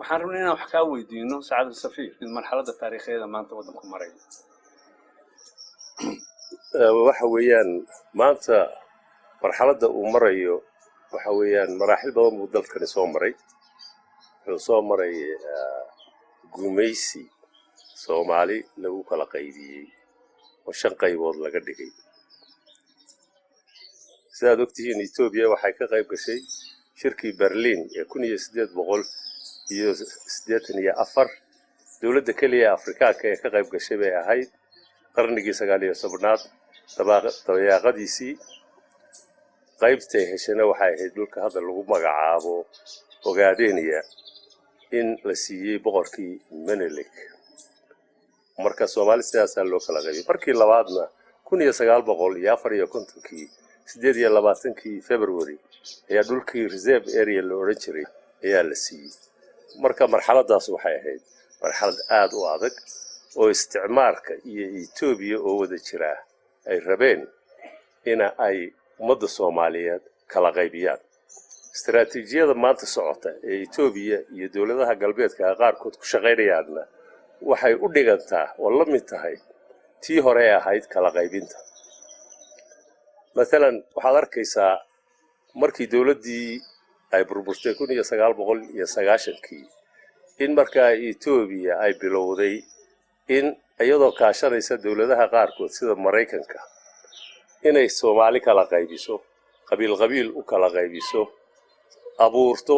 Waxaan rabnay inaan wax kaa weydiino, sacaadatu safiir, marxaladda taariikheeda maanta waddanku marayo. Waxa weeyaan, maanta marxaladda uu marayo waxa weeyaan maraaxil badan buu dalkani soo maray. Wuxuu soo maray gumaysi Soomaali lagu kala qaybiyey oo shan qaybood laga dhigay. Sidaad ogtihiin, Etoobiya waxay ka qayb gashay shirkii Berlin ee 1884. Dowladda keliya ee Afrikaanka ee ka qayb gashay bay ahayd qarnigii 19aad dabayaaqadiisii. Qaybtay heshana waxay ahayd dhulka hadda lagu magacaabo Ogaadeniya in la siiyey boqorkii Menelik. Marka Soomaali sidaasaa loo kala qaybiyey. Markii labaadna 1954kii, 28kii February ayaa dhulkii reserve area la odhan jiray ayaa la siiyey. Marka marxaladaas waxay ahayd marxalad aada u adag oo isticmaarka iyo Etoobiya oo wada jiraa ay rabeen ina ay ummadda Soomaaliyeed kala qaybiyaan. Istaraatiijiyada maanta socota ee Etoobiya iyo dowladaha galbeedka qaarkood ku shaqaynayaanna waxay u dhigantaa oo la mid tahay tii hore ee ahayd kala qaybinta. Mathalan, waxaad arkaysaa markii dowladdii ay burburtay 1990kii in markaa Etoobiya ay bilowday in iyadoo kaashanaysa dowladaha qaarkood sida Maraykanka inay Soomaali kala qaybiso, qabiil qabiil u kala qaybiso, abuurto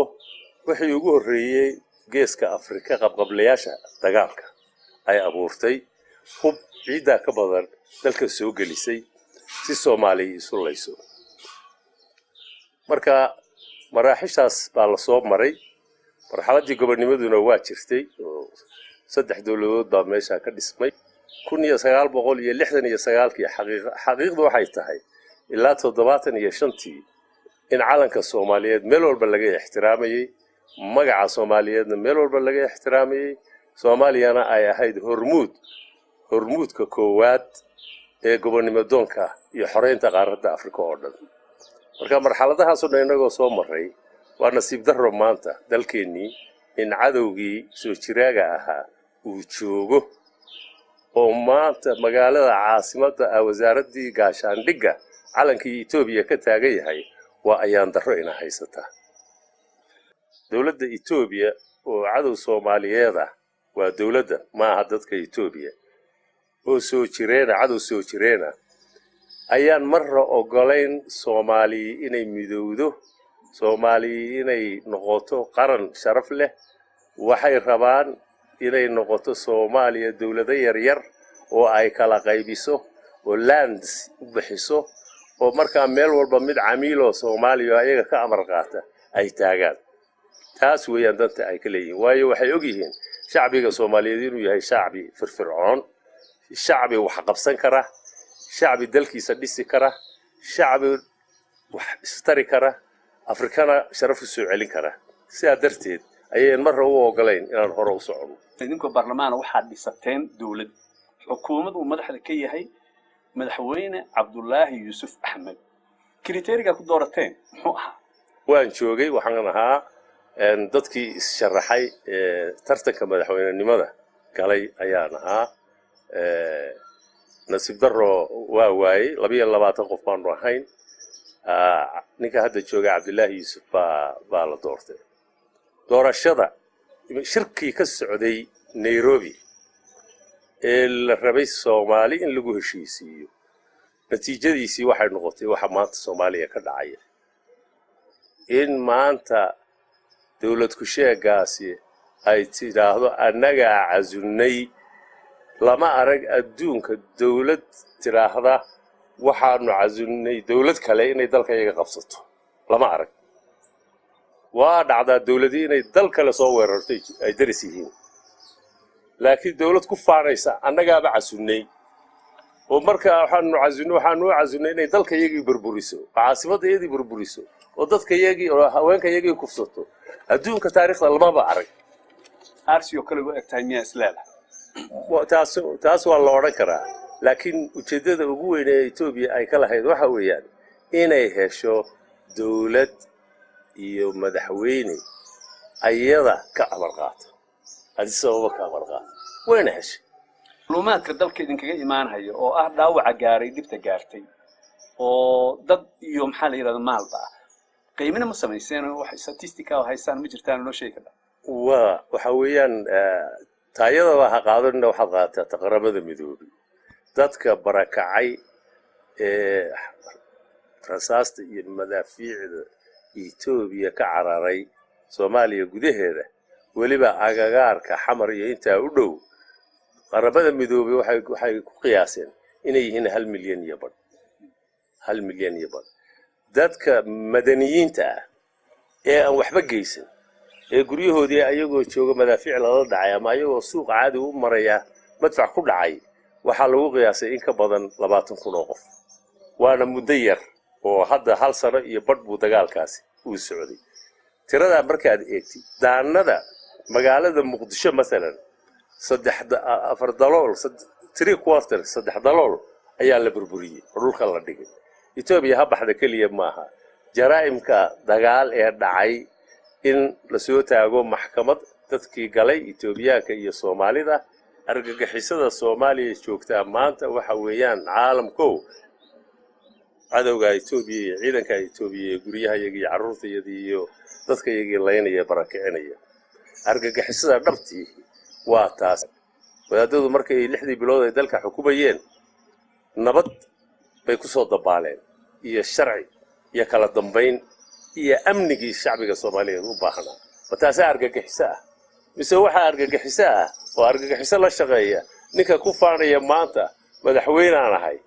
wixii ugu horreeyey Geeska Afrika, qabqablayaasha dagaalka ay abuurtay, hub ciiddaa ka badan dalka soo gelisay si Soomaaliya isu layso. Marka maraaxishaas baa la soo maray. Marxaladdii gobonnimaduna waa jirtay oo saddex dowladood baa meesha ka dhismay 1969kii. Xaqiiqdu waxay tahay ilaa 75tii in calanka Soomaaliyeed meel walba laga ixtiraamayey, magaca Soomaaliyeedna meel walba laga ixtiraamayey, Soomaaliyana ay ahayd hormuud, hormuudka koowaad ee gobonnimo doonka iyo xoreynta qaaradda Afrika oo dhan. Marka marxaladahaasoo dhan innagoo soo maray, waa nasiib darro maanta dalkeennii in cadowgii soo jiraaga ahaa uu joogo oo maanta magaalada caasimadda ah wasaaraddii gaashaandhigga calankii Etoobiya ka taagan yahay. Waa ayaan darro ina haysataa. Dowladda Etoobiya oo cadow Soomaaliyeed ah, waa dowladda, maaha dadka Etoobiya, oo soo jireena, cadow soo jireena, ayaan marra ogolayn Soomaaliya inay midowdo, Soomaaliya inay noqoto qaran sharaf leh. Waxay rabaan inay noqoto Soomaaliya dowlado yaryar oo ay kala qaybiso oo lands u bixiso, oo markaa meel walba mid camiiloo Soomaaliya oo ayaga ka amar qaata ay taagaan. Taas weeyaan danta ay ka leeyihiin, waayo waxay og yihiin shacbiga Soomaaliyeed inuu yahay shacbi firfircoon, shacbi wax qabsan kara, shacbi dalkiisa dhisi kara, shacbi wax istari kara, Afrikana sharaf u soo celin kara. Sidaa darteed ayayn marra u ogolayn inaan hore u soconno. Idinkoo baarlamaana waxaad dhisateen dowlad, xukuumad uu madaxda ka yahay madaxweyne Cabdulaahi Yuusuf Axmed. Criteria-ga ku doorateen muxuu ahaa? Waan joogay, waxaan ahaa dadkii is-sharaxay ee tartanka madaxweynenimada galay ayaan ahaa. Nasiib darro waa waayey. 22 qof baanu ahayn. Ninka hadda jooga, Cabdilaahi Yuusuf, baa la doortay. Doorashada, shirkii ka socday Nairobi ee la rabay Soomaali in lagu heshiisiiyo, natiijadiisii waxay noqotay waxa maanta Soomaaliya ka dhacaya, in maanta dowlad ku-sheegaasi ay tidhaahdo annagaa casunnay. Lama arag adduunka dowlad tidhaahda waxaanu casunnay dowlad kale inay dalka iyaga qabsato, lama arag. Waa dhacdaa dowladii inay dal kale soo weerarto ay daris yihiin, laakiin dowlad ku faanaysa annagaaba casunnay oo markaa waxaanu u casunnay inay dalka iyagii burburiso oo caasimadda iyadii burburiso oo dadka iyagii oo haweenka iyagii kufsato, adduunka taariikhda lamaba arag. Arsi oo kale u eg tahay miyaa isleedahay? Taas waa la odhan karaa, laakiin ujeeddada ugu weyn ee Etoobiya ay ka lahayd waxa weeyaan inay hesho dowlad iyo madaxweyne. Ayada ka amar qaato, Addis Ababa ka amar qaato, wayna heshay. Macluumaadka dalka idinkaga imaanhaya oo ah dhaawaca gaaray, dhibta gaartay oo dad iyo maxaa la yidhahda maalba ah, qiimina ma samayseen? Wax statistica oo haystaan ma jirtaan noo sheegi kartaa? Waa waxa weeyaan, taayadaba ha qaadanina, waxaad qaadataa taqaramada midoobay. Dadka barakacay ee rasaasta iyo madaafiicda Etoobiya ka cararay Soomaaliya gudaheeda, weliba agagaarka Xamar iyo intaa u dhow, Qaramada Midoobay waxay ku qiyaaseen inay yihiin 1.5 milyan, 1.5 milyan. Dadka madaniyiinta ah ee aan waxba geysan, ee guryahoodii ayagoo jooga madaafiic lala dhacay ama ayagoo suuq caadi u maraya madfac ku dhacay, waxaa lagu qiyaasay in ka badan 20,000 oo qof. Waana muddo yar oo hadda hal sano iyo badh buu dagaalkaasi uu socday. Tiradaa markaad eegtid, daanada magaalada Muqdisho masalan, saddex, afar dalool, three quarter, saddex dalool ayaa la burburiyey oo dhulka la dhigay. Etoobiya ha baxda keliya maaha. Jaraa'imka dagaal ee dhacay in lasoo taago maxkamad dadkii galay, Etoobiyaanka iyo Soomaalida. Argagixisada Soomaaliya joogtaa maanta waxa weeyaan caalamkow cadowga Etoobiya iyo ciidanka Etoobiya ee guryahayaga iyo carruurtayadii iyo dadkayagii laynaya, barakicinaya. Argagixisada dhabtii waa taas. Wadaadadu markay 6dii bilood ay dalka xukumayeen nabad bay ku soo dabaaleen iyo sharci iyo kala dambayn iyo amnigii shacbiga Soomaaliyeed u baahnaa. Ma taasaa argagixiso ah, mise waxaa argagixiso ah oo argagixiso la shaqeeya ninka ku faanaya maanta madaxweynaan ahay,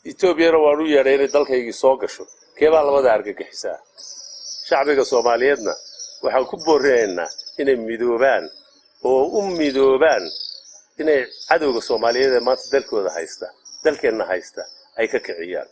Etoobiyana waan u yeedhay inay dalkaygii soo gasho? Keebaa labada argagixiso ah? Shacbiga Soomaaliyeedna waxaan ku boorinaynaa inay midoobaan oo u midoobaan inay cadowga Soomaaliyeed ee maanta dalkooda haysta, dalkeenna haysta, ay ka kiciyaan.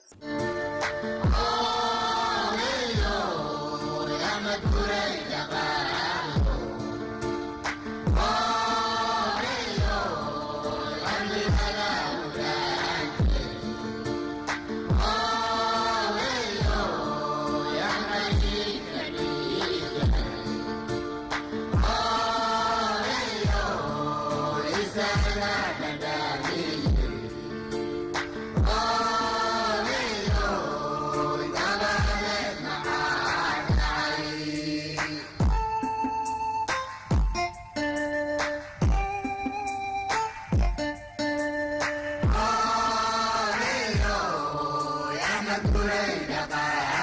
Axmed Gurey.